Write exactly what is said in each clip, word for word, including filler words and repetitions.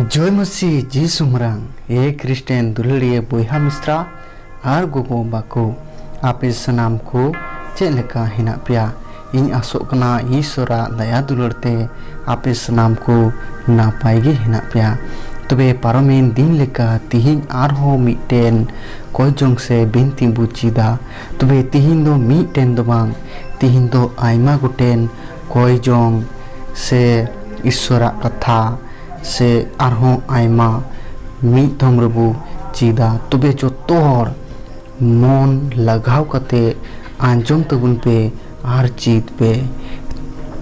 ᱡᱚᱭ ᱢᱟᱹᱥᱤ ᱡᱤᱥᱩ ᱢᱟᱨᱟᱝ᱾ ᱮ ᱠᱷᱨᱤᱥᱴᱟᱱ ᱫᱩᱞᱟᱹᱲᱤᱭᱟᱹ ᱵᱚᱭᱦᱟ ᱢᱤᱥᱨᱟ ᱟᱨ ᱜᱚᱜᱚ ᱵᱟᱵᱟ ᱠᱚ, ᱟᱯᱮ ᱥᱟᱱᱟᱢ ᱠᱚ ᱪᱮᱫ ᱞᱮᱠᱟ ᱦᱮᱱᱟᱜ ᱯᱮᱭᱟ? ᱤᱧ ᱟᱥᱚᱜ ᱠᱟᱱᱟ ᱤᱥᱚᱨᱟᱜ ᱫᱟᱭᱟ ᱫᱩᱞᱟᱹᱲ ᱛᱮ ᱟᱯᱮ ᱥᱟᱱᱟᱢ ᱠᱚ ᱱᱟᱯᱟᱭ ᱜᱮ ᱦᱮᱱᱟᱜ ᱯᱮᱭᱟ᱾ ᱛᱚᱵᱮ ᱯᱟᱨᱚᱢᱮᱱ ᱫᱤᱱ ᱞᱮᱠᱟ ᱛᱤᱦᱤᱧ ᱟᱨᱦᱚᱸ ᱢᱤᱫᱴᱮᱱ ᱠᱚᱭ ᱡᱚᱝ ᱥᱮ ᱵᱤᱱᱛᱤ ᱵᱚ ᱪᱮᱫᱟ᱾ ᱛᱚᱵᱮ ᱛᱤᱦᱤᱧ ᱫᱚ ᱢᱤᱫᱴᱮᱱ ᱫᱚ ᱵᱟᱝ, ᱛᱤᱦᱤᱧ ᱫᱚ ᱟᱭᱢᱟ ᱜᱚᱴᱮᱱ ᱠᱚᱭ ᱡᱚᱝ ᱥᱮ ᱤᱥᱚᱨᱟᱜ ᱠᱟᱛᱷᱟ ᱥᱮ ᱟᱨᱦᱚᱸ ᱟᱭᱢᱟ ᱢᱤᱫ ᱫᱷᱚᱢ ᱨᱮᱵᱚ ᱪᱮᱫᱟ᱾ ᱛᱚᱵᱮ ᱡᱚᱛᱚ ᱦᱚᱲ ᱢᱚᱱ ᱞᱟᱜᱟᱣ ᱠᱟᱛᱮ ᱟᱸᱡᱚᱢ ᱛᱟᱵᱚᱱ ᱯᱮ ᱟᱨ ᱪᱮᱫ ᱯᱮ᱾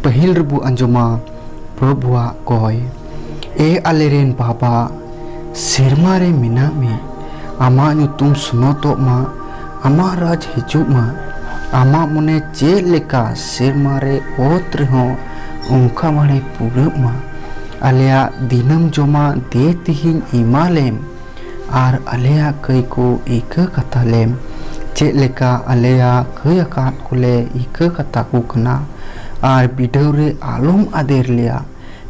ᱯᱟᱹᱦᱤᱞ ᱨᱮᱵᱚ ᱟᱸᱡᱚᱢᱟ ᱯᱨᱚᱵᱷᱩᱣᱟᱜ ᱠᱚᱭ᱾ ᱮ ᱟᱞᱮᱨᱮᱱ ᱵᱟᱵᱟ, ᱥᱮᱨᱢᱟ ᱨᱮ ᱢᱮᱱᱟᱜ ᱢᱮ, ᱟᱢᱟᱜ ᱧᱩᱛᱩᱢ ᱥᱩᱱᱚᱛᱚᱜ ᱢᱟ, ᱟᱢᱟᱜ ᱨᱟᱡᱽ ᱦᱤᱡᱩᱜ ᱢᱟ, ᱟᱢᱟᱜ ᱢᱚᱱᱮ ᱪᱮᱫ ᱞᱮᱠᱟ ᱥᱮᱨᱢᱟ ᱨᱮ ᱚᱛ ᱨᱮᱦᱚᱸ ᱚᱱᱠᱟ ᱵᱟᱲᱮ ᱯᱩᱨᱟᱹᱜ ᱢᱟ᱾ ᱟᱞᱮᱭᱟᱜ ᱫᱤᱱᱟᱹᱢ ᱡᱚᱢᱟᱜ ᱫᱮ ᱛᱤᱦᱤᱧ ᱮᱢᱟ ᱞᱮᱢ, ᱟᱨ ᱟᱞᱮᱭᱟᱜ ᱠᱟᱹᱭ ᱠᱚ ᱤᱠᱟᱹ ᱠᱟᱛᱟ ᱞᱮᱢ, ᱪᱮᱫ ᱞᱮᱠᱟ ᱟᱞᱮᱭᱟᱜ ᱠᱟᱹᱭ ᱟᱠᱟᱫ ᱠᱚᱞᱮ ᱤᱠᱟᱹ ᱠᱟᱛᱟ ᱠᱚ ᱠᱟᱱᱟ, ᱟᱨ ᱵᱤᱰᱟᱹᱣ ᱨᱮ ᱟᱞᱚᱢ ᱟᱫᱮᱨ ᱞᱮᱭᱟ,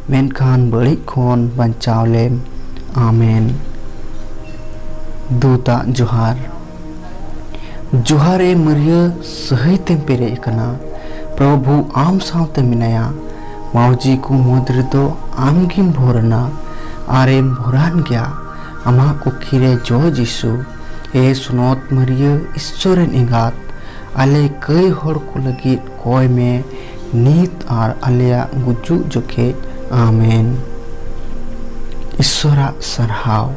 ᱢᱮᱱᱠᱷᱟᱱ ᱵᱟᱹᱲᱤᱡ ᱠᱷᱚᱱ ᱵᱟᱧᱪᱟᱣ ᱞᱮᱢ᱾ ᱟᱢᱮᱱ᱾ ᱫᱩᱛᱟᱜ ᱡᱚᱦᱟᱨ᱾ ᱡᱚᱦᱟᱨ ᱮ ᱢᱟᱹᱨᱭᱟᱹ, ᱥᱟᱹᱦᱟᱹᱭ ᱛᱮᱢ ᱯᱮᱨᱮᱡ ᱟᱠᱟᱱᱟ, ᱯᱨᱚᱵᱷᱩ ᱟᱢ ᱥᱟᱶᱛᱮ ᱢᱮᱱᱟᱭᱟ᱾ ᱢᱟᱹᱣᱡᱤ ᱠᱚ ᱢᱩᱫᱽ ᱨᱮᱫᱚ ᱟᱢᱜᱮᱢ ᱵᱷᱚᱨ ᱮᱱᱟ, ᱟᱨᱮᱢ ᱵᱷᱚᱨᱟᱱ ᱜᱮᱭᱟ ᱟᱢᱟᱜ ᱠᱩᱠᱷᱤ ᱨᱮ ᱡᱚ ᱡᱤᱥᱩ᱾ ᱮ ᱥᱩᱱᱚᱛ ᱢᱟᱹᱨᱭᱟᱹ, ᱤᱥᱥᱚᱨ ᱨᱮᱱ ᱮᱸᱜᱟᱛ, ᱟᱞᱮ ᱠᱟᱹᱭ ᱦᱚᱲ ᱠᱚ ᱞᱟᱹᱜᱤᱫ ᱠᱚᱭ ᱢᱮ, ᱱᱤᱛ ᱟᱨ ᱟᱞᱮᱭᱟᱜ ᱜᱩᱡᱩᱜ ᱡᱚᱠᱷᱮᱡ᱾ ᱟᱢᱮᱱ᱾ ᱤᱥᱥᱚᱨᱟᱜ ᱥᱟᱨᱦᱟᱣ᱾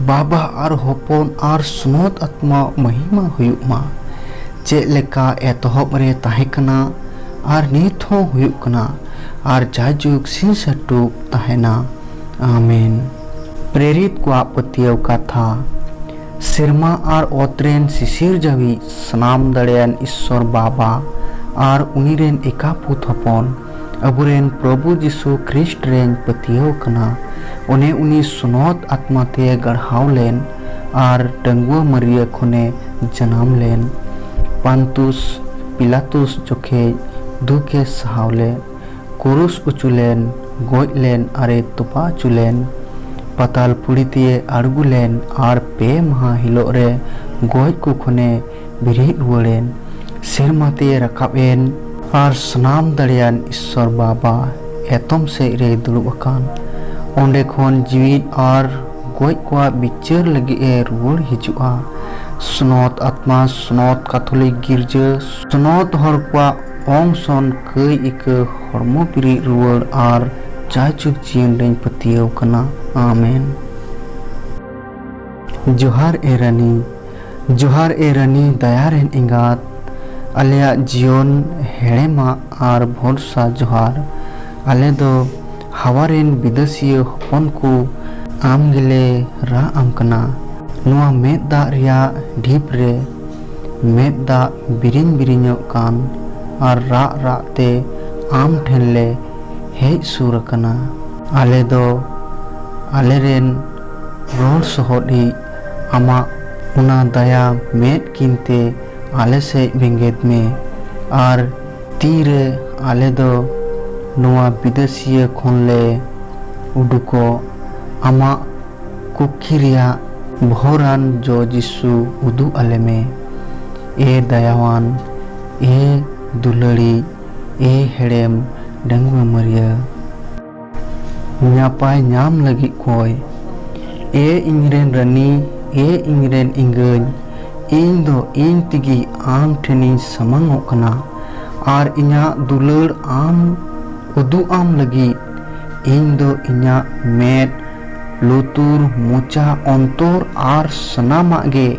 ᱵᱟᱵᱟ ᱟᱨ ᱦᱚᱯᱚᱱ ᱟᱨ ᱥᱩᱱᱚᱛ ᱟᱛᱢᱟ ᱢᱚᱦᱤᱢᱟ ᱦᱩᱭᱩᱜ ᱢᱟ, ᱪᱮᱫ ᱞᱮᱠᱟ ᱮᱛᱚᱦᱚᱵ ᱨᱮ ᱛᱟᱦᱮᱸ ᱠᱟᱱᱟ, ᱟᱨ ᱱᱤᱛ ᱦᱚᱸ ᱦᱩᱭᱩᱜ ᱠᱟᱱᱟ, ᱟᱨ ᱡᱟᱭᱡᱩᱜᱽ ᱥᱤᱧ ᱥᱟᱹᱴᱩᱠ ᱛᱟᱦᱮᱱᱟ᱾ ᱟᱢᱮᱱ᱾ ᱯᱨᱮᱨᱤᱛ ᱠᱚᱣᱟᱜ ᱯᱟᱹᱛᱭᱟᱹᱣ ᱠᱟᱛᱷᱟ᱾ ᱥᱮᱨᱢᱟ ᱟᱨ ᱚᱛ ᱨᱮᱱ ᱥᱤᱥᱤᱨ ᱡᱟᱹᱣᱤᱡ ᱥᱟᱱᱟᱢ ᱫᱟᱲᱮᱭᱟᱱ ᱤᱥᱥᱚᱨ ᱵᱟᱵᱟ ᱟᱨ ᱩᱱᱤ ᱨᱮᱱ ᱮᱠᱟᱯᱩᱛ ᱦᱚᱯᱚᱱ, ᱟᱵᱚᱨᱮᱱ ᱯᱨᱚᱵᱷᱩ ᱡᱤᱥᱩ ᱠᱷᱨᱤᱥᱴ ᱨᱮᱧ ᱯᱟᱹᱛᱭᱟᱹᱣ ᱠᱟᱱᱟ᱾ ᱚᱱᱮ ᱩᱱᱤ ᱥᱩᱱᱚᱛ ᱟᱛᱢᱟ ᱛᱮ ᱜᱟᱲᱦᱟᱣ ᱞᱮᱱ ᱟᱨ ᱰᱟᱺᱜᱩᱣᱟᱹ ᱢᱟᱹᱨᱭᱟᱹ ᱠᱷᱚᱱᱮ ᱡᱟᱱᱟᱢ ᱞᱮᱱ᱾ ᱯᱟᱱᱛᱩᱥ ᱯᱤᱞᱟᱛᱩᱥ ᱡᱚᱠᱷᱮᱡ ᱫᱩᱠᱮ ᱥᱟᱦᱟᱣ ᱞᱮᱫ, ᱠᱩᱨᱩᱥ ᱚᱪᱚ ᱞᱮᱱ, ᱜᱚᱡ ᱞᱮᱱ ᱟᱨᱮ ᱛᱚᱯᱟ ᱦᱚᱪᱚ ᱞᱮᱱ, ᱯᱟᱛᱟᱞ ᱯᱩᱨᱤ ᱛᱮᱭᱮ ᱟᱬᱜᱚ ᱞᱮᱱ ᱟᱨ ᱯᱮ ᱢᱟᱦᱟ ᱦᱤᱞᱳᱜ ᱨᱮ ᱜᱚᱡ ᱠᱚ ᱠᱷᱚᱱᱮ ᱵᱮᱨᱮᱫ ᱨᱩᱣᱟᱹᱲᱮᱱ᱾ ᱥᱮᱨᱢᱟ ᱛᱮᱭᱮ ᱨᱟᱠᱟᱵ ᱮᱱ ᱟᱨ ᱥᱟᱱᱟᱢ ᱫᱟᱲᱮᱭᱟᱱ ᱤᱥᱥᱚᱨ ᱵᱟᱵᱟ ᱮᱛᱚᱢ ᱥᱮᱫ ᱨᱮᱭ ᱫᱩᱲᱩᱵ ᱟᱠᱟᱱ᱾ ᱚᱸᱰᱮ ᱠᱷᱚᱱ ᱡᱤᱣᱤᱫ ᱟᱨ ᱜᱚᱡ ᱠᱚᱣᱟᱜ ᱵᱤᱪᱟᱹᱨ ᱞᱟᱹᱜᱤᱫ ᱮ ᱨᱩᱣᱟᱹᱲ ᱦᱤᱡᱩᱜᱼᱟ᱾ ᱥᱚᱱᱚᱛ ᱟᱛᱢᱟ, ᱥᱚᱱᱚᱛ ᱠᱟᱛᱷᱚᱞᱤᱠ ᱜᱤᱨᱡᱟᱹ, ᱥᱚᱱᱚᱛ ᱦᱚᱲ ᱠᱚᱣᱟᱜ ᱚᱝᱥᱚᱱ ᱠᱟᱹᱭ ᱤᱠᱟᱹ ᱦᱚᱲᱢᱚ ᱵᱤᱨᱤᱫ ᱨᱩᱣᱟᱹᱲ ᱟᱨ ᱡᱟᱭᱡᱩᱜᱽ ᱡᱤᱭᱚᱱ ᱨᱮᱧ ᱯᱟᱹᱛᱭᱟᱹᱣ ᱠᱟᱱᱟ᱾ ᱟᱢᱮᱱ᱾ ᱡᱚᱦᱟᱨ ᱮ ᱨᱟᱱᱤ, ᱡᱚᱦᱟᱨ ᱮ ᱨᱟᱱᱤ, ᱫᱟᱭᱟ ᱨᱮᱱ ᱮᱸᱜᱟᱛ, ᱟᱞᱮᱭᱟᱜ ᱡᱤᱭᱚᱱ ᱦᱮᱲᱮᱢᱟᱜ ᱟᱨ ᱵᱷᱚᱨᱥᱟ ᱡᱚᱦᱟᱨ᱾ ᱟᱞᱮ ᱫᱚ ᱦᱟᱣᱟ ᱨᱮᱱ ᱵᱤᱫᱟᱹᱥᱤᱭᱟᱹ ᱦᱚᱯᱚᱱ ᱠᱚ, ᱟᱢ ᱜᱮᱞᱮ ᱨᱟᱜ ᱟᱢ ᱠᱟᱱᱟ᱾ ᱱᱚᱣᱟ ᱢᱮᱫ ᱫᱟᱜ ᱨᱮᱭᱟᱜ ᱰᱷᱤᱯ ᱨᱮ ᱢᱮᱫ ᱫᱟᱜ ᱵᱤᱨᱤᱧ ᱵᱤᱨᱤᱧᱚᱜ ᱠᱟᱱ ᱟᱨ ᱨᱟᱜ ᱨᱟᱜ ᱛᱮ ᱟᱢ ᱴᱷᱮᱱ ᱞᱮ ᱦᱮᱡ ᱥᱩᱨ ᱟᱠᱟᱱᱟ᱾ ᱟᱞᱮ ᱫᱚ ᱟᱞᱮ ᱨᱮᱱ ᱨᱚᱲ ᱥᱚᱦᱚᱫᱤᱡ ᱟᱢᱟᱜ ᱚᱱᱟ ᱫᱟᱭᱟ ᱢᱮᱫ ᱠᱤᱱ ᱛᱮ ᱟᱞᱮ ᱥᱮᱫ ᱵᱮᱸᱜᱮᱫ ᱢᱮ ᱟᱨ ᱛᱤᱨᱮ ᱟᱞᱮ ᱫᱚ ᱱᱚᱣᱟ ᱵᱤᱫᱟᱹᱥᱤᱭᱟᱹ ᱠᱷᱚᱱ ᱞᱮ ᱩᱰᱩᱠᱚᱜ, ᱟᱢᱟᱜ ᱠᱩᱠᱷᱤ ᱨᱮᱭᱟᱜ ᱵᱷᱚᱨᱟᱱ ᱡᱚ ᱡᱤᱥᱩ ᱩᱫᱩᱜ ᱟᱞᱮ ᱢᱮ᱾ ᱮ ᱫᱟᱭᱟᱣᱟᱱ, ᱮ ᱫᱩᱞᱟᱹᱲᱤᱡ, ᱮ ᱦᱮᱲᱮᱢ ᱰᱟᱺᱜᱩᱣᱟᱹ ᱢᱟᱹᱨᱭᱟᱹ᱾ ᱧᱟᱯᱟᱭ ᱧᱟᱢ ᱞᱟᱹᱜᱤᱫ ᱠᱚᱭ᱾ ᱮ ᱤᱧᱨᱮᱱ ᱨᱟᱹᱱᱤ, ᱮ ᱤᱧᱨᱮᱱ ᱮᱸᱜᱟᱹᱧ, ᱤᱧ ᱫᱚ ᱤᱧ ᱛᱮᱜᱮ ᱟᱢ ᱴᱷᱮᱱᱤᱧ ᱥᱟᱢᱟᱝᱚᱜ ᱠᱟᱱᱟ ᱟᱨ ᱤᱧᱟᱹᱜ ᱫᱩᱞᱟᱹᱲ ᱟᱢ ᱩᱫᱩᱜ ᱟᱢ ᱞᱟᱹᱜᱤᱫ ᱤᱧ ᱫᱚ ᱤᱧᱟᱹᱜ ᱢᱮᱫ, ᱞᱩᱛᱩᱨ, ᱢᱚᱪᱟ, ᱚᱱᱛᱚᱨ ᱟᱨ ᱥᱟᱱᱟᱢᱟᱜ ᱜᱮ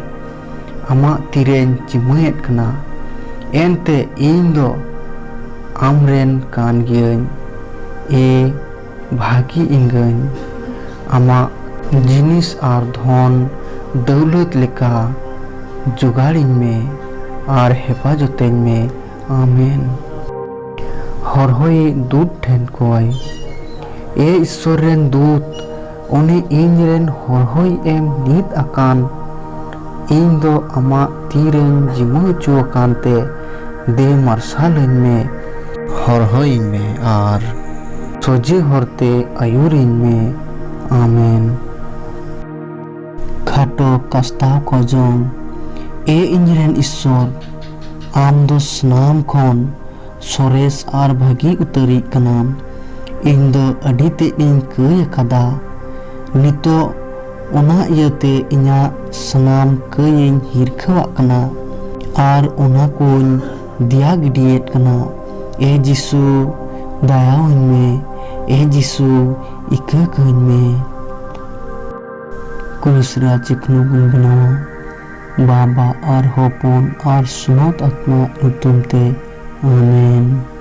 ᱟᱢᱟᱜ ᱛᱤᱨᱮᱧ ᱡᱤᱢᱟᱹᱭᱮᱫ ᱠᱟᱱᱟ᱾ ᱮᱱᱛᱮ ᱤᱧ ᱫᱚ ᱟᱢᱨᱮᱱ ᱠᱟᱱ ᱜᱤᱭᱟᱹᱧ᱾ ᱮ ᱵᱷᱟᱹᱜᱤ ᱮᱸᱜᱟᱹᱧ, ᱟᱢᱟᱜ ᱡᱤᱱᱤᱥ ᱟᱨ ᱫᱷᱚᱱ ᱫᱟᱹᱣᱞᱟᱹᱛ ᱞᱮᱠᱟ ᱡᱚᱜᱟᱲᱤᱧ ᱢᱮ ᱟᱨ ᱦᱮᱯᱟᱡᱚᱛᱟᱹᱧ ᱢᱮ᱾ ᱟᱢᱮᱱ᱾ ᱦᱚᱨᱦᱚᱭᱤᱡ ᱫᱩᱛ ᱴᱷᱮᱱ ᱠᱚᱭ᱾ ᱮ ᱤᱥᱥᱚᱨ ᱨᱮᱱ ᱫᱩᱛ, ᱩᱱᱤ ᱤᱧ ᱨᱮᱱ ᱦᱚᱨᱦᱚᱭᱤᱡ ᱮᱢ ᱱᱤᱛ ᱟᱠᱟᱱ, ᱤᱧ ᱫᱚ ᱟᱢᱟᱜ ᱛᱤ ᱨᱮᱧ ᱡᱤᱢᱟᱹ ᱦᱚᱪᱚ ᱟᱠᱟᱱ ᱛᱮ, ᱫᱮ ᱢᱟᱨᱥᱟᱞᱟᱹᱧ ᱢᱮ, ᱦᱚᱨᱦᱚᱭᱤᱧ ᱢᱮ ᱟᱨ ᱥᱚᱡᱷᱮ ᱦᱚᱨᱛᱮ ᱟᱹᱭᱩᱨᱤᱧ ᱢᱮ᱾ ᱟᱢᱮᱱ᱾ ᱠᱷᱟᱴᱚ ᱠᱟᱥᱛᱟᱣ ᱠᱚᱡᱚᱝ᱾ ᱮ ᱤᱧᱨᱮᱱ ᱤᱥᱥᱚᱨ, ᱟᱢ ᱫᱚ ᱥᱟᱱᱟᱢ ᱠᱷᱚᱱ ᱥᱚᱨᱮᱥ ᱟᱨ ᱵᱷᱟᱹᱜᱤ ᱩᱛᱟᱹᱨᱤᱡ ᱠᱟᱱᱟᱢ᱾ ᱤᱧ ᱫᱚ ᱟᱹᱰᱤ ᱛᱮᱫ ᱤᱧ ᱠᱟᱹᱭ ᱟᱠᱟᱫᱟ᱾ ᱱᱤᱛᱚᱜ ᱚᱱᱟ ᱤᱭᱟᱹᱛᱮ ᱤᱧᱟᱹᱜ ᱥᱟᱱᱟᱢ ᱠᱟᱹᱭ ᱤᱧ ᱦᱤᱨᱠᱷᱟᱹᱣᱟᱜ ᱠᱟᱱᱟ ᱟᱨ ᱚᱱᱟ ᱠᱚᱧ ᱫᱮᱭᱟ ᱜᱤᱰᱤᱭᱮᱫ ᱠᱟᱱᱟ᱾ ᱮ ᱡᱤᱥᱩ, ᱫᱟᱭᱟᱣᱟᱹᱧ ᱢᱮ᱾ ᱮ ᱡᱤᱥᱩ, ᱤᱠᱟᱹ ᱠᱟᱹᱧ ᱢᱮ᱾ ᱠᱩᱞᱩᱥ ᱨᱮ ᱪᱤᱠᱷᱱᱟᱹ ᱵᱚᱱ ᱵᱮᱱᱟᱣᱟ᱾ ᱵᱟᱵᱟ ᱟᱨ ᱦᱚᱯᱚᱱ ᱟᱨ ᱥᱩᱱᱚᱛ ᱟᱛᱢᱟ ᱧᱩᱛᱩᱢ ᱛᱮ, ᱟᱢᱮᱱ᱾